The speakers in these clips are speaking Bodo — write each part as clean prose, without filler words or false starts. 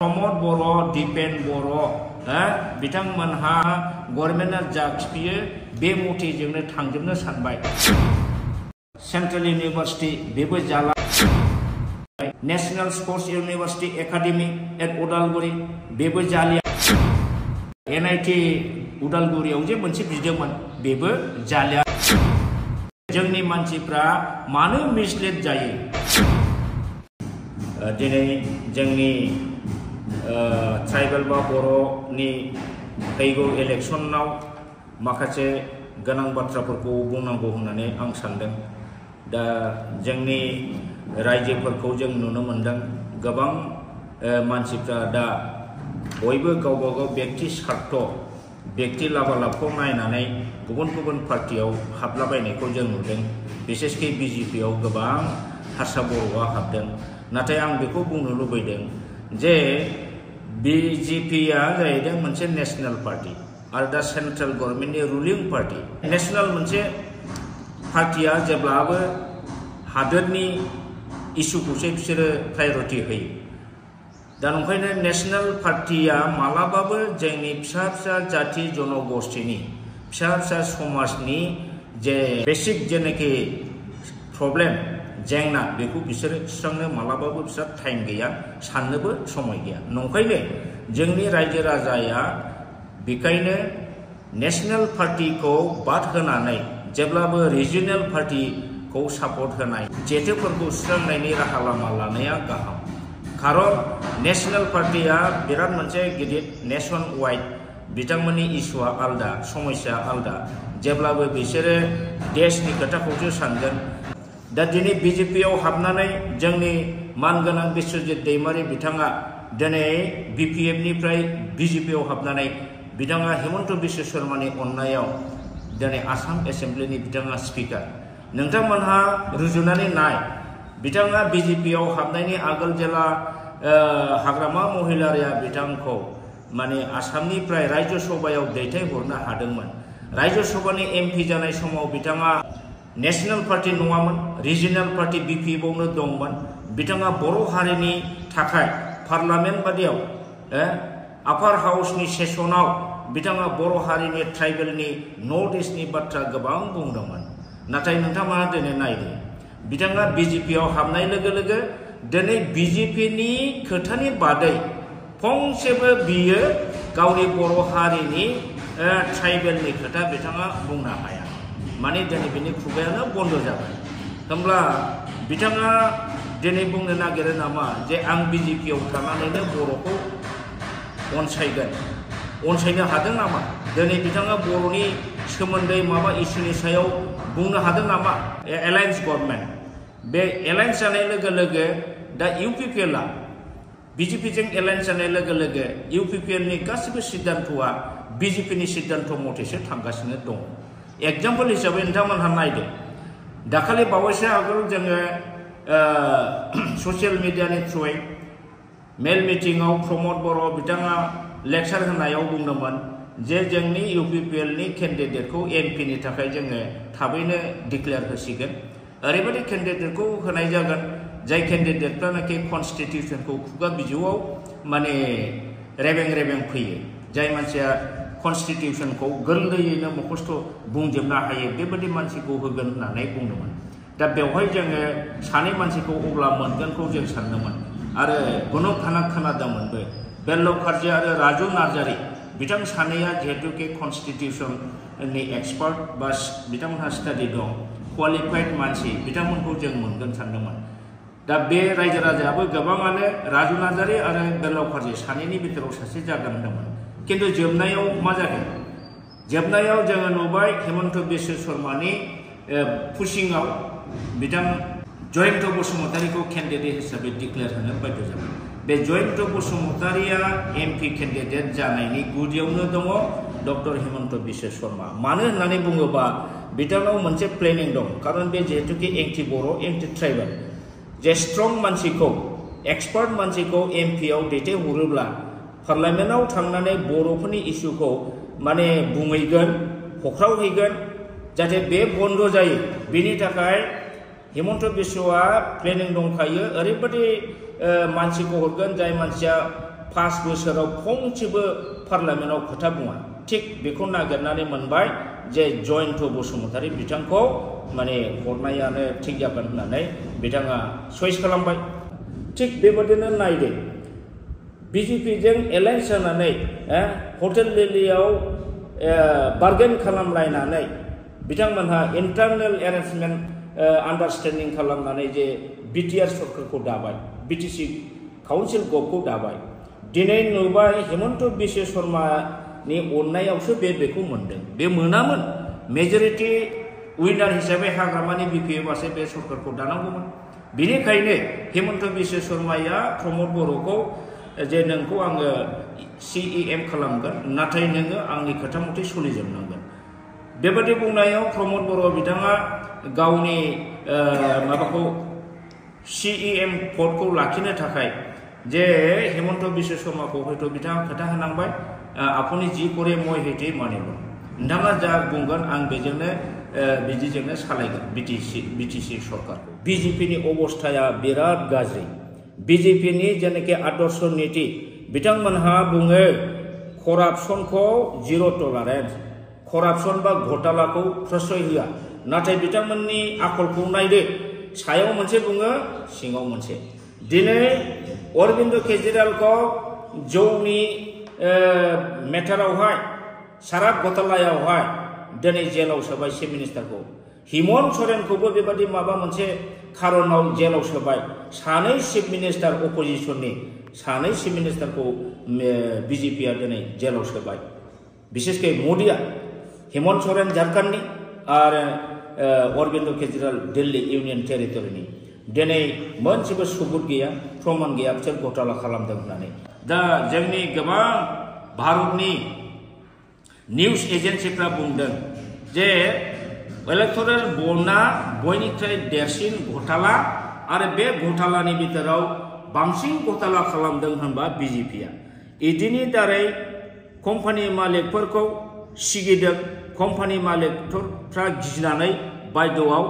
प्रमोद बर' दिपेन बर' बिथांमोनहा गभर्नमेन्टआ जा खिफियो बे मथेजोंनो थांजोबनो सानबाय। सेंट्रेल इउनिभार्सिटी बेबो जाला। National sports university academy at Udalguri बेबो जालिया। NIT उदालगुरियाव जे मोनसे बिदोंमोन बेबो जालिया। जोंनि मानसिफ्रा मानो मिसलिड जायो? दिनै जोंनि ट्राइबेल बा बर'नि फैगौ इलेक्शनाव माखासे गोनां बाथ्राफोरखौ बुंनांगौ होननानै आं सानदों। दा जोंनि रायजोफोरखौ जों नुनो मोनदों गोबां मानसिफ्रा दा बयबो गावबा गाव व्यक्ति स्वार्थ व्यक्ति लाभालाभखौ नायनानै गुबुन गुबुन पार्टियाव हाबलाबायनायखौ जों नुदों। बिसेसकि BJP आव गोबां हारसा बर'आ हाबदों। नाथाय आं बेखौ बुंनो लुबैदों जे BJP आ जाहैदों मोनसे नेशनल पार्टी आरो दा सेंट्रेल गभर्नमेन्टनि रुलिं पार्टी। नेशनल मोनसे पार्टिया जेब्लाबो हादोरनि इस्युखौसो बिसोरो प्रायरिटी होयो। दा ओंखायनो नेशनल पार्टिया मालाबाबो जोंनि फिसा फिसा जाति जनगोष्ठीनि फिसा फिसा समाजनि जे बेसिक जेनाखि प्रब्लेम जेंना बेखौ बिसोरो सुस्रांनो मालाबाबो बिसोर टाइम गैया, साननोबो समय गैया। नंखायनो जोंनि रायजो राजाया बेखायनो नेशनल पार्टिखौ बाद होनानै जेब्लाबो रिजनेल पार्टिखौ सापर्ट होनाय जेथोफोरखौ सुस्रांनायनि राहा लामा लानाया गाहाम। खारन नेशनल पार्टिया बिराद मोनसे गिदिर नेशन वाइड बिथांमोननि इस्युआ आलदा, समस्या आलदा। जेब्लाबो बिसोरो देशनि खोथाखौसो सानगोन। दा दिनै BJP आव हाबनानै जोंनि मानगोनां बिश्वजित दैमारि बिथाङा दिनै BPF निफ्राय BJP आव हाबनानै बिथाङा हिमन्त बिश्व शर्मानि अननायाव दिनै आसाम एसेम्ब्लिनि बिथाङा स्पिकार। नोंथांमोनहा रुजुनानै नाय, बिथाङा BJP आव हाबनायनि आगोल जेला हाग्रामा महिलारिया बिथांखौ माने आसामनिफ्राय राज्य सभायाव दैथायहरनो हादोंमोन। राज्य सभानि MP जानाय समाव बिथाङा नेशनल पार्टी नङामोन, रिजनेल पार्टी BPF आवनो दंमोन। बिथाङा बर' हारिनि थाखाय पार्लामेन्ट बादियाव आपार हाउसनि सेसनाव बिथाङा बर' हारिनि ट्राइबेलनि नर्थ इस्टनि बाथ्रा गोबां बुंदोंमोन। नाथाय नोंथांमोना दिनै नायदो, बिथाङा BJP आव हाबनाय लोगो लोगो दिनै BJP नि खोथानि बादै फंसेबो बियो गावनि बर' हारिनि ट्राइबेलनि खोथा बिथाङा बुंनो हाया। माने दिनै बिनि खुगायानो बन्द जाबाय। होमब्ला बिथाङा दिनै बुंनो नागिरो नामा जे आं BJP आव थानानैनो बर'खौ अनसायगोन? अनसायनो हादों नामा? दिनै बिथाङा बर'नि सोमोन्दै माबा इस्युनि सायाव बुंनो हादों नामा? एलायन्स गभर्नमेन्ट, बे एलायन्स जानाय लोगो लोगो दा UPPL आ BJP जों एलायन्स जानाय लोगो लोगो UPPL नि गासिबो सिद्धान्तआ BJP नि सिद्धान्त मथेसो थांगासिनो दं। एग्जाम्पल हिसाबै नोंथांमोनहा नायदो, दाखालि बावैसो आगोल जोङो ससियेल मिडियानि थ्रुयै मेल मिटिंआव प्रमोद बर' बिथाङा लेक्सार होनायाव बुंदोंमोन जे जोंनि UPPL नि केन्डिडेटखौ MP नि थाखाय जोङो थाबैनो डिक्लेयार होसिगोन। ओरैबायदि केन्डिडेटखौ होनाय जागोन जाय केन्डिडेटफ्रानाखि कनस्टिटिउसनखौ खुगा बिजौआव माने रेबें रेबें फैयो, जाय मानसिया कनस्टिटिउसनखौ गोरलैयैनो मखस्थ' बुंजोबनो हायो बेबायदि मानसिखौ होगोन होननानै बुंदोंमोन। दा बेवहाय जोङो सानै मानसिखौ अब्ला मोनगोनखौ जों सानदोंमोन आरो गुनु खाना खोनादोंमोनबो। बेल्लभ कार्जि आरो राजु नार्जारि बिथां सानैया जिहेतुके कनस्टिटिउसननि एक्सपार्ट बा बिथांमोनहा स्टाडि दं, क्वालिफाइड मानसि, बिथांमोनखौ जों मोनगोन सानदोंमोन। दा बे रायजो राजायाबो गोबाङानो राजु नार्जारि आरो बेल्लभ कार्जि सानैनि बिथोराव सासे जागोन होनदोंमोन। किन्तु जोबनायाव मा जागोन? जोबनायाव जोङो नुबाय हिमन्त बिश्व शर्मानि पुसिंआव बिथां जयन्त बसुमतारीखौ केन्डिडेट हिसाबै डिक्लेयार होनो बाध्य जाबाय। बे जयन्त बसुमतारीया MP केन्डिडेट जानायनि गुदियावनो दङ डक्टर हिमन्त बिश्व शर्मा। मानो होननानै बुङोबा बिथांनाव मोनसे प्लेनिं दं। खारन बे जिहेतुके एंटि बर' एंटि ट्राइबेल जे स्ट्रं मानसिखौ, एक्सपार्ट मानसिखौ MP आव दैथायहरोब्ला पार्लामेन्टआव थांनानै बर'फोरनि इस्युखौ माने बुंहैगोन, हख्रावहैगोन, जाहाथे बे बन्द जायो। बेनि थाखाय हिमन्त बिश्वआ प्लेनिं दंखायो। ओरैबायदि मानसिखौ हरगोन जाय मानसिया 5 बोसोराव फंसेबो पार्लियामेन्टआव खोथा बुङा थिग बेखौ नागिरनानै मोनबाय जे जयन्त बसुमतारी बिथांखौ माने हरनायानो थिग जागोन होननानै बिथाङा चइस खालामबाय थिग बेबादिनो नायदो बिजेपिजों एलायन्स जानानै हटेल दिल्लीयाव बार्गेन खालामलायनानै बिथांमोनहा इन्टारनेल एरेन्जमेन्ट आन्डारस्टेन्डिं खालामनानै जे बिटिआर सरकारखौ दाबाय बिटिसि काउन्सिल गभखौ दाबाय दिनै नुबाय हेमन्त बिश्व शर्मानि अननायावसो बेखौ मोनदों बे मोनामोन मेजरिटि उइनार हिसाबै हाग्रामानि बिपिएफआसो बे सरकारखौ दानांगौमोन बेनिखायनो हेमन्त बिश्व शर्माया प्रमद बर'खौ जे नोंखौ आङो CEM खालामगोन नाथाय नोङो आंनि खोथा मथे सोलिजोबनांगोन बेबादि बुंनायाव प्रमद बर' बिथाङा गावनि माबाखौ CEM पदखौ लाखिनो थाखाय जे हेमन्त बिश्व शर्माखौ हयथ' बिथाङा खोथा होनांबाय आपनि जि करे मय हेते मानिब नोंथाङा जा बुंगोन आं बेजोंनो बिदिजोंनो सालायगोन बिटिसि सरकारखौ बिजेपिनि अबस्थाया बिराद गाज्रि बिजेपिनि जेनाखि आदर्श नीति बिथांमोनहा बुङो करापसनखौ जिर' टलारेन्स करापसन बा घोटालाखौ प्रश्रय होआ नाथाय बिथांमोननि आखलखौ नायदो सायाव मोनसे बुङो सिङाव मोनसे दिनै अरबिन्द केजरीवालखौ जौनि मेटारावहाय सारा घोटालायावहाय दिनै जेलाव सोबाय चिफ मिनिस्टारखौ हिमन्त सोरेनखौबो बेबादि माबा मोनसे खारनाव जेलाव सोबाय सानै चिफ मिनिस्टार अपोजिशननि सानै चिफ मिनिस्टारखौ बिजेपिआ दिनै जेलाव सोबाय बिसेसकै मोदिया हेमन्त सोरेन झारखंडनि आरो अरबिन्द केजरीवाल दिल्ली इउनियन टेरिटरिनि दिनै मोनसेबो सबुत गैया प्रमाण गैया बिसोर घोटाला खालामदों होननानै दा जोंनि गोबां भारतनि निउज एजेन्सिफ्रा बुंदों जे इलेक्टोरेल बन्डआ बयनिख्रुइ देरसिन घोटाला आरो बे घोटालानि बिथोराव बांसिन घोटाला खालामदों होनबा बिजेपिआ इदिनि दारै कम्पानि मालिकफोरखौ सिगिदों कम्पानि मालिकफ्रा गिनानै बायद'आव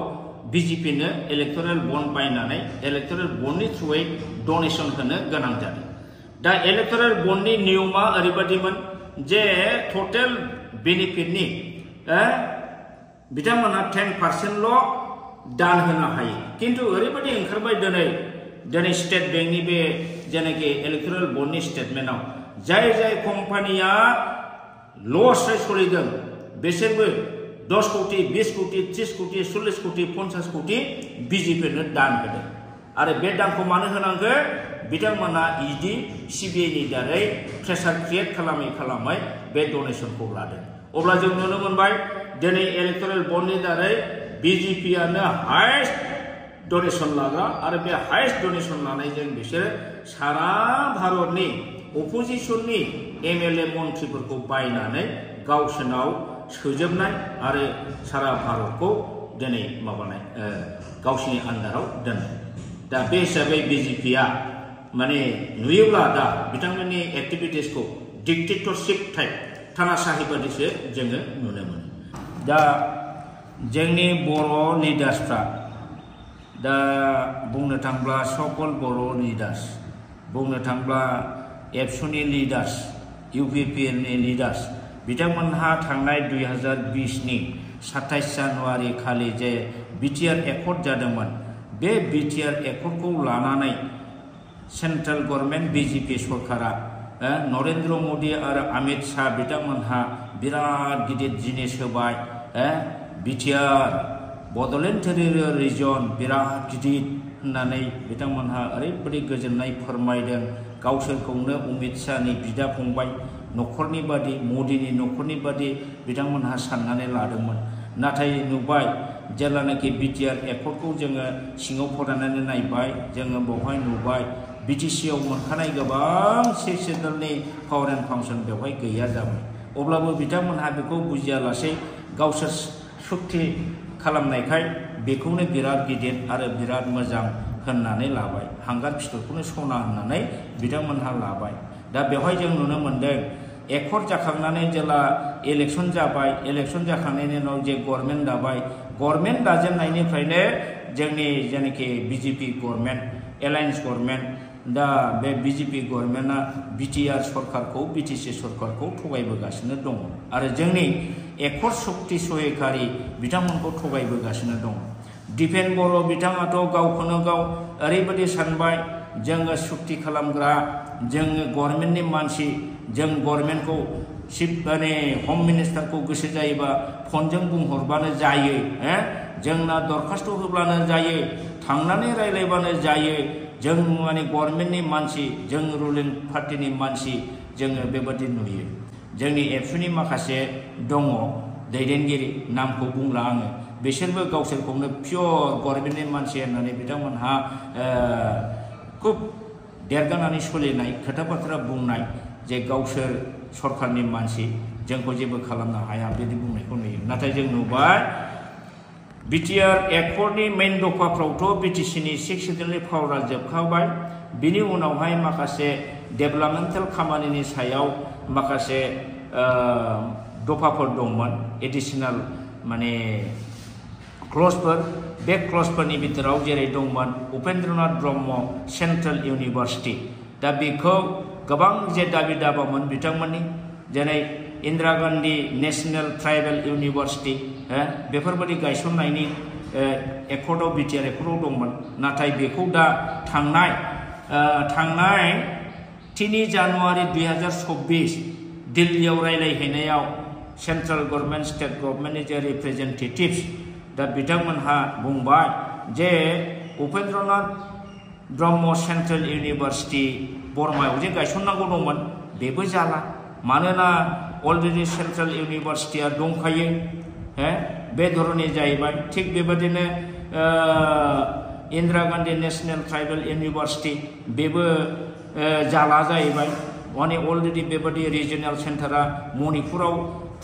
बिजेपिनो इलेक्टोरेल बन्ड बायनानै इलेक्टोरेल बन्डनि थ्रुयै डनेसन होनो गोनां जादों दा इलेक्टोरेल बन्डनि नियमा ओरैबायदिमोन जे टटेल बेनिफिटनि बिथांमोनहा 10% दान होनो हायो किन्तु ओरैबायदि ओंखारबाय दिनै स्टेट बेंकनि बे जेनाखि इलेक्टोरेल बन्डनि स्टेटमेन्टआव जाय कम्पानिया लस सोलिदों बिसोरबो 10 कोटी 20 कोटी 30 कोटी 40 कोटी 50 कोटी बिजेपिनो दान होदों आरो बे दानखौ मानो होनांगौ बिथांमोना इडि सिबिआइनि दारै प्रेसार क्रिएट खालामै बे डनेसनखौ लादों अब्ला जों नुनो मोनबाय दिनै इलेक्टोरेल बन्डनि दारै बिजेपिआनो हाइस्ट डनेसन लाग्रा आरो बे हाइस्ट डनेसन लानायजों बिसोरो सारा भारतनि अपोजिशननि एमएलए मन्थ्रिफोरखौ बायनानै गावसोरनाव सोजोबनाय आरो सारा भारतखौ दिनै माबानाय गावसिनि आन्दाराव दोननाय दा बे हिसाबै बिजेपिआ माने नुयोब्ला दा बिथांमोननि एक्टिभिटिसखौ डिक्टेटरशिप टाइप तानाशाही बादिसो जोङो नुनो मोनो दा जोंनि बर' लिडार्सफ्रा दा बुंनो थांब्ला सकल बर' लिडार्स बुंनो थांब्ला एबसुनि लिडार्स इउपिपिएलनि लिडार्स बिथांमोनहा थांनाय 2020नि 27 जानुवारि खालि जे बिटिआर एकर्ड जादोंमोन बे बिटिआर एकर्डखौ लानानै सेन्ट्रेल गभर्नमेन्ट बिजेपि सरकारा नरेन्द्र मोदी आरो अमित शाह बिथांमोनहा बिराद गिदिर जिनिस होबाय बिटिआर बड'लेण्ड टेरिटरियेल रिजन बिराद गिदिर होननानै बिथांमोनहा ओरैबायदि गोजोननाय फोरमायदों गावसोरखौनो अमित शाहनि बिदा फंबाय न'खरनि बादि मोदीनि न'खरनि बादि बिथांमोनहा साननानै लादोंमोन नाथाय नुबाय जेब्लानाखि बिटिआर एकर्डखौ जोङो सिङाव फरायनानै नायबाय जोङो बेवहाय नुबाय बिटिसिआव मोनखानाय गोबां सेक्सनेलनि पावार एन्ड फांसन बेवहाय गैया जाबाय अब्लाबो बिथांमोनहा बेखौ बुजियालासे गावसोर सुक्ति खालामनायखाय बेखौनो बिराद गिदिर आरो बिराद मोजां होननानै लाबाय हांगार फिथरखौनो सना होननानै बिथांमोनहा लाबाय दा बेवहाय जों नुनो मोनदों एकर्ड जाखांनानै जेला इलेक्शन जाबाय इलेक्शन जाखांनायनि उनाव जे गभर्नमेन्ट दाबाय गभर्नमेन्ट दाजेननायनिफ्रायनो जोंनि जेनाखि बिजेपि गभर्नमेन्ट एलायन्स गभर्नमेन्ट दा बे बीजेपी गभर्नमेन्टआ बिटिआर सरकारखौ बीटीसी सरकारखौ थगायबोगासिनो दङ आरो जोंनि एकर शक्ति सहकारि बिथांमोनखौ थगायबोगासिनो दङ। दिपेन बर' बिथाङाथ' गावखौनो गाव ओरैबायदि सानबाय जोङो सुक्ति खालामग्रा जोङो गभर्नमेन्टनि मानसि जों गभर्नमेन्टखौ माने हम मिनिस्टारखौ गोसो जायोबा फनजों बुंहरबानो जायो जोंना दरखास्त होब्लानो जायो थांनानै रायलायबानो जायो जों माने गभर्नमेन्टनि मानसि जों रुलिं पार्टिनि मानसि जोङो बेबादि नुयो। जोंनि एबसुनि माखासे दङ दैदेनगिरि नामखौ बुंला आङो बिसोरबो गावसोरखौनो पियर गभर्नमेन्टनि मानसि होननानै बिथांमोनहा खुब देरगानानै सोलिनाय खोथा बाथ्रा बुंनाय जे गावसोर सरकारनि मानसि जोंखौ जेबो खालामनो हाया बिदि बुंनायखौ नुयो। नाथाय जों नुबाय बिटिआर एकर्डनि मेइन दफाफ्रावथ' बिटिसिनि 6 सिडुलनि पावारा जोबखाबाय बिनि उनावहाय माखासे डेभेलपमेन्टेल खामानिनि सायाव माखासे दफाफोर दंमोन एडिशनेल माने क्लजफोर बे क्लजफोरनि बिथोराव जेरै दंमोन उपेन्द्रनाथ ब्रह्म सेन्ट्रेल इउनिभार्सिटि दा बेखौ गोबां जे दाबि दाबामोन बिथांमोननि जेरै Indira Gandhi national tribal university बेफोरबायदि गायसननायनि एकर्डआव बिटिआर एकर्डआव दंमोन नाथाय बेखौ दा थांनाय 3 जानुवारि 2024 दिल्लीयाव रायलायहैनायाव सेन्ट्रेल गभर्नमेन्ट स्टेट गभर्नमेन्टनि जे रिप्रेजेन्टेटिभ्स दा बिथांमोनहा बुंबाय जे उपेन्द्रनाथ ब्रह्म सेन्ट्रेल इउनिभार्सिटि बर्मायाव जे गायसननांगौ दंमोन बेबो जाला मानोना अलरेडि सेन्ट्रेल इउनिभार्सिटिया दंखायो बे धरननि जाहैबाय। थिग बेबादिनो Indira Gandhi national tribal university बेबो जाला जाहैबाय माने अलरेडि बेबादि रिजनेल सेन्टारा मणिपुराव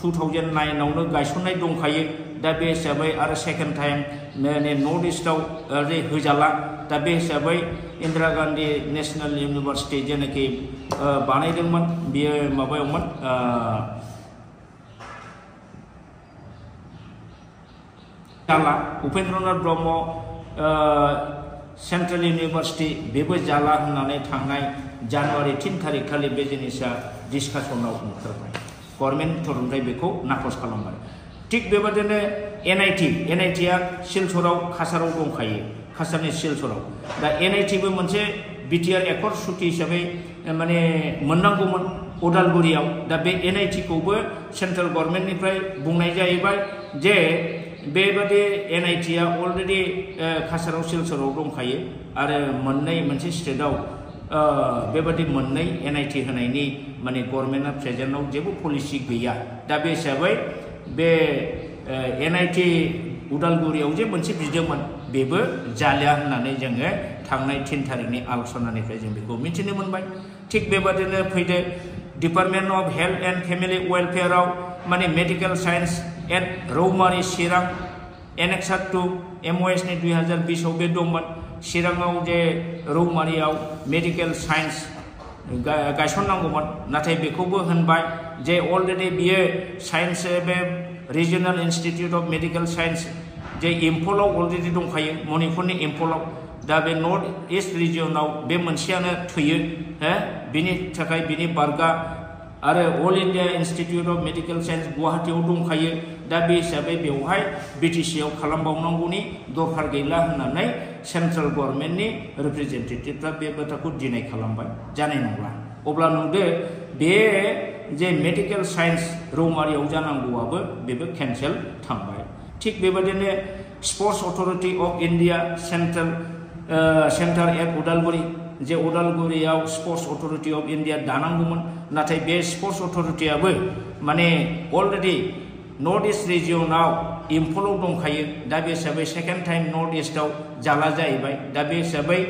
2009आवनो गायसननाय दंखायो दा बे हिसाबै आरो सेकेन्ड टाइम नर्थ इस्टआव होजाला दा बे हिसाबै इन्दिरा गान्धी नेशनेल इउनिभार्सिटि जेनाखि बानायदोंमोन बियो माबायावमोन जाला उपेन्द्रनाथ ब्रह्म सेन्ट्रेल इउनिभार्सिटि बेबो जाला होननानै थांनाय जानुवारि 3 तारिख खालि बे जिनिसा डिसकासनाव ओंखारबाय गभर्नमेन्ट थरनिफ्राय बेखौ नाकच खालामबाय। थिग बेबादिनो एनआइटिआ सिलचराव काछाराव दंखायो काछारनि सिलचराव दा एनआइटिबो मोनसे बिटिआर एकर्ड सुक्ति हिसाबै माने मोननांगौमोन उदालगुरियाव दा बे एनआइटिखौबो सेन्ट्रेल गभर्नमेन्टनिफ्राय बुंनाय जाहैबाय जे बेबादि एनआइटिआ अलरेडि काछाराव सिलचराव दंखायो आरो मोनसे स्टेटआव बेबादि मोननै एनआइटि होनायनि माने गभर्नमेन्टआ प्रेजेन्टआव जेबो पलिसि गैया दा बे हिसाबै बे एनआइटि उदालगुरियाव जे मोनसे बिदोंमोन बेबो जालिया होननानै जोङो थांनाय 3 तारिखनि आलोचनानिफ्राय जों बेखौ मिथिनो मोनबाय। थिग बेबादिनो फैदो department of health and family वेलफेयाराव माने मेडिकेल साइन्स एट रौमारि चिरां एनेक्सार 2 MOSनि 2020आव बे दंमोन चिराङाव जे रौमारियाव मेडिकेल साइन्स गायसननांगौमोन नाथाय बेखौबो होनबाय जे अलरेडि बियो साइन्स बे regional institute of medical science जे इम्फलाव अलरेडि दंखायो मणिपुरनि इम्फलाव दा बे नर्थ इस्ट रिजियनाव बे मोनसेयानो थैयो बिनि थाखाय बिनि बारगा आरो all India institute of medical science गुवाहाटीयाव दंखायो दा बे हिसाबै बेवहाय बिटिसिआव खालामबावनांगौनि दरखार गैला होननानै सेन्ट्रेल गभर्नमेन्टनि रिप्रेजेन्टेटिभफ्रा बे बाथ्राखौ डिनाय खालामबाय जानाय नंला। अब्ला नुदो बे जे मेडिकेल साइन्स रौमारियाव जानांगौआबो बेबो केन्सेल थांबाय। थिग बेबादिनो sports authority of India center at Udalguri जे उदालगुरियाव स्पर्ट्स अथरिटि अफ इन्डिया दानांगौमोन नाथाय बे स्पर्ट्स अथरिटियाबो माने अलरेडि नर्थ इस्ट रिजियनाव इम्फलाव दंखायो दा बे हिसाबै सेकेन्ड टाइम नर्थ इस्टआव जाला जाहैबाय दा बे हिसाबै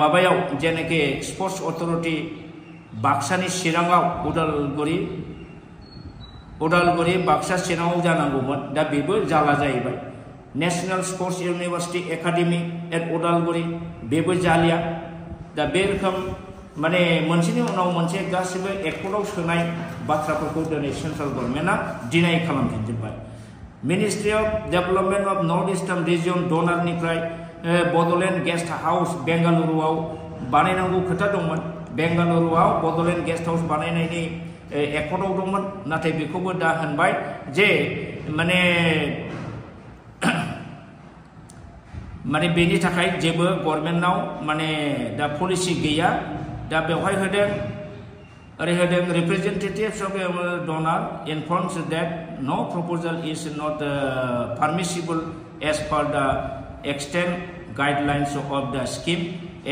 माबायाव जेनाखि स्पर्ट्स अथरिटि बाक्सानि चिराङाव उदालगुरि बाक्सा चिराङाव जानांगौमोन दा बेबो जाला जाहैबाय। National sports university academy at Udalguri बेबो जालिया दा बे रोखोम माने मोनसेनि उनाव मोनसे गासिबो एकर्डआव सोनाय बाथ्राफोरखौ दिनै सेन्ट्रेल गभर्नमेन्टआ डिनाय खालामफिनजोब्बाय। Ministry of development of north eastern region डनारनिफ्राय बड'लेण्ड गेस्ट हाउस बेंगालुरुआव बानायनांगौ खोथा दंमोन बेंगालुरुआव बड'लेण्ड गेस्ट हाउस बानायनायनि एकर्डआव दंमोन नाथाय बेखौबो दा होनबाय जे माने बेनि थाखाय जेबो गभर्नमेन्टनाव माने दा पलिसि गैया दा बेवहाय होदों representatives of donor informs that no proposal is not permissible as per the extent guidelines of the scheme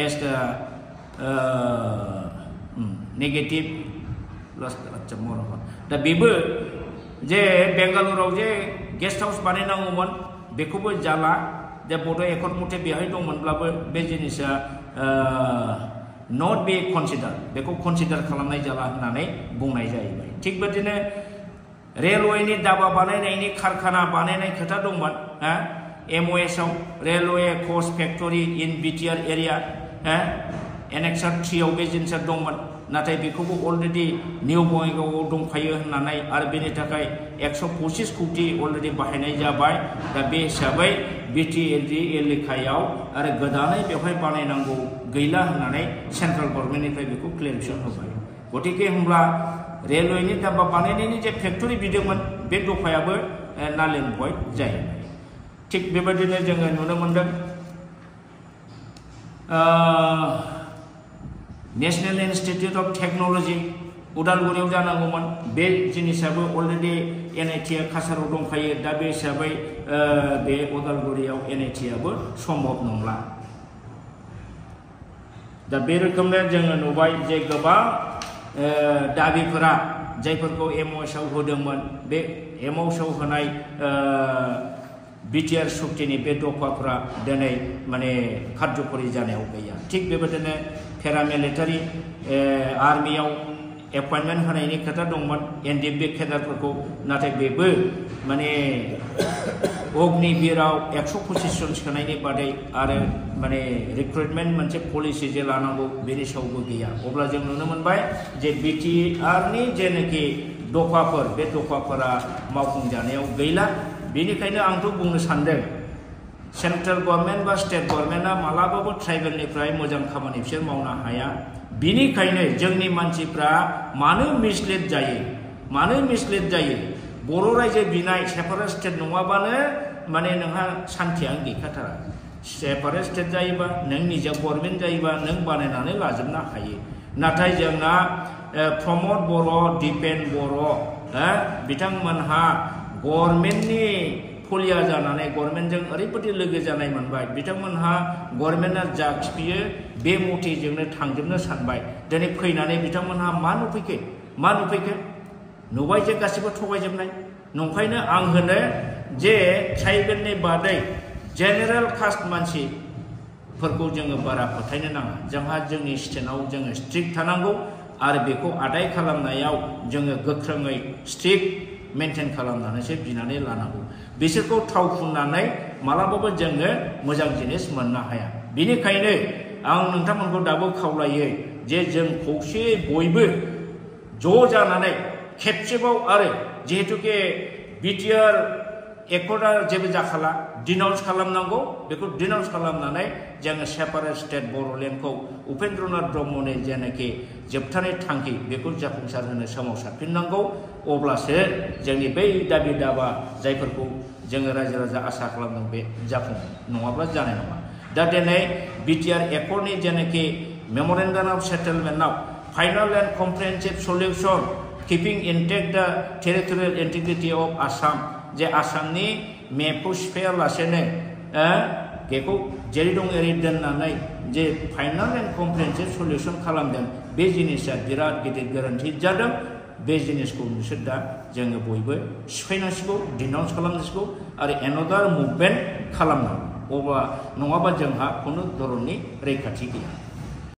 as the negative दा बेबो जे बेंगालुरुआव जे गेस्ट हाउस बानायनांगौमोन बेखौबो जाला दा बड' एकर्ड मथे बेहाय दंमोनब्लाबो बे जिनिसा not be considered बेखौ कन्सिडार खालामनाय जाला होननानै बुंनाय जाहैबाय थिग बिदिनो रेलवेनि दाबा बानायनायनि कारखाना बानायनाय खोथा दंमोन MOS आव रेलवे कोच फेक्टरि इन बिटिआर एरिया एनेक्सार 3 आव बे जिनिसा दंमोन नाथाय बेखौबो अलरेडि निउ बङाइगावआव दंफायो होननानै आरो बेनि थाखाय 125 कोटि अलरेडि बाहायनाय जाबाय दा बे हिसाबै बिटिआरनि एलेकायाव आरो गोदानै बेवहाय बानायनांगौ गैला होननानै सेन्ट्रेल गभर्नमेन्टनिफ्राय बेखौ क्लेरिफिकेसन होबाय गतिके होमब्ला रेलवेनि दाबा बानायनायनि जे फेक्टरि बिदोंमोन बे दफायाबो नाल एन्ड भइड जाहैबाय थिग बेबायदिनो जोङो नुनो मोनदों नेशनेल इन्स्टिट्यूट ऑफ टेक्नोलॉजी उदालगुरियाव जानांगौमोन बे जिनिसाबो अलरेडि NIT आ काछाराव दंखायो दा बे हिसाबै बे उदालगुरियाव NIT आबो सम्भव नंला दा बे रोखोमनो जोङो नुबाय जे गोबां दाबिफोरा जायफोरखौ MOS आव होदोंमोन बे MOS आव होनाय बिटिआर सुक्तिनि बे दफाफोरा दिनै माने कार्यकरि जानायाव गैया थिग बेबायदिनो पेरामिलिटारि आर्मियाव एपइन्टमेन्ट होनायनि खोथा दंमोन NDB केडारफोरखौ नाथाय बेबो माने अग्निवीराव 125 जन सोनायनि बादै आरो माने रिक्रुटमेन्ट मोनसे पलिसि जे लानांगौ बेनि सायावबो गैया अब्ला जों नुनो मोनबाय जे बिटिआरनि जेनाखि दफाफोर बे दफाफोरा मावफुंजानायाव गैला बेनिखायनो आंथ' बुंनो सानदों सेंट्रेल गभर्नमेन्ट बा स्टेट गभर्नमेन्टआ मालाबाबो ट्राइबेलनिफ्राय मोजां खामानि बिसोर मावनो हाया बिनिखायनो जोंनि मानसिफ्रा मानो मिसलिड जायो बर' रायजो बिनाय सेपारेट स्टेट नङाबानो माने नोंहा सान्थियानो गैखाथारा सेपारेट स्टेट जायोबा नों निजा गभर्नमेन्ट जायोबा नों बानायनानै लाजोबनो हायो नाथाय जोंना प्रमद बर' दिपेन बर' बिथांमोनहा गभर्नमेन्टनि फलिया जानानै गभर्नमेन्टजों ओरैबायदि लोगो जानाय मोनबाय बिथांमोनहा गभर्नमेन्टआ जा खिफियो बे मथेजोंनो थांजोबनो सानबाय दिनै फैनानै बिथांमोनहा मा नुफैखो नुबाय जे गासिबो थगायजोबनाय नंखायनो आं होनो जे ट्राइबेलनि बादै जेनेरेल कास्ट मानसिफोरखौ जोङो बारा फोथायनो नाङा जोंहा जोंनि स्टेटआव जोङो स्ट्रिक्ट थानांगौ आरो बेखौ आदाय खालामनायाव जोङो गोख्रोङै स्ट्रिक्ट मेनटेन खालामनानैसो बिनानै लानांगौ बिसोरखौ थाव फुननानै मालाबाबो जोङो मोजां जिनिस मोननो हाया बेनिखायनो आं नोंथांमोनखौ दाबो खावलायो जे जों खौसेयै बयबो ज' जानानै खेबसेबाव आरो जिहेतुके बिटिआर एकर्डआ जेबो जाखाला डिनाउन्स खालामनांगौ बेखौ डिनाउन्स खालामनानै जोङो सेपारेट स्टेट बर'लेण्डखौ उपेन्द्रनाथ ब्रह्मनि जेनाखि जोबथानाय थांखि बेखौ जाफुंसार होनो सोमावसारफिननांगौ अब्लासो जोंनि बै दाबि दाबा जायफोरखौ जोङो रायजो राजा आसा खालामदों बे जाफुङो नङाब्ला जानाय नङा दा दिनै बिटिआर एकर्डनि जेनाखि मेमरेन्डाम अफ सेटेलमेन्टआव final and comprehensive solution keeping intact the territorial integrity of Assam जे आसामनि मेपखौ सिफायालासेनो बेखौ जेरै दं एरै दोननानै जे फाइनाल एन्ड कम्प्रिहेन्सिभ सलिउसन खालामदों बे जिनिसा बिराद गिदिर गोरोन्थि जादों बे जिनिसखौ बिसोर दा जोङो बयबो सिफायनांसिगौ डिनाउन्स खालामनांसिगौ आरो एनादार मुभमेन्ट खालामनांगौ अब्ला नङाबा जोंहा खुनु धरननि रैखाथि गैया